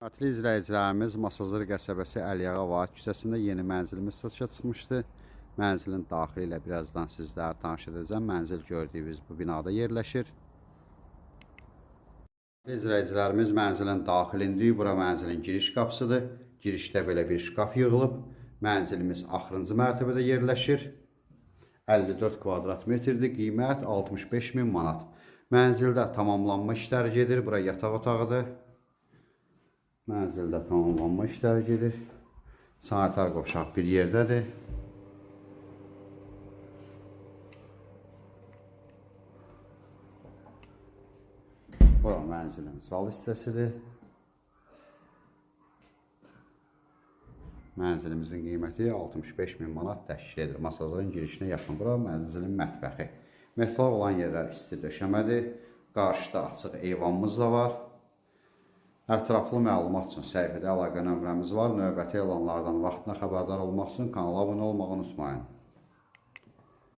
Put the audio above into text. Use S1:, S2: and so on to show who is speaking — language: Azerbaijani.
S1: Hörmətli izləyicilərimiz, Masazır qəsəbəsi Əliağa Vahid küçəsində yeni mənzilimiz satışa çıxmışdı. Mənzilin daxili ilə birazdan sizləri tanış edəcəm. Mənzil gördüyünüz bu binada yerləşir. İzləyicilərimiz, mənzilin daxilində bura mənzilin giriş qapısıdır. Girişdə belə bir şkaf yığılıb. Mənzilimiz axırıncı mərtəbədə yerləşir. 54 kvadrat metrdir. Qiymət 65 min manat. Mənzildə tamamlanma işləri gedir. Bura yataq otağıdır. Mənzildə tamamlanma işləri gedir. Sanitar qovşaq bir yerdədir. Bura mənzilin zal hissəsidir. Mənzilimizin qiyməti 65 min manat təşkil edir. Masazırın girişinə yaxın. Bura mənzilin mətbəxi. Mətbəx olan yerlər isti döşəmədir. Qarşıda açıq eyvanımız da var. Ətraflı məlumat üçün səhifədə əlaqə nömrəmiz var. Növbəti elanlardan vaxtında xəbərdar olmaq üçün kanala abunə olmağı unutmayın.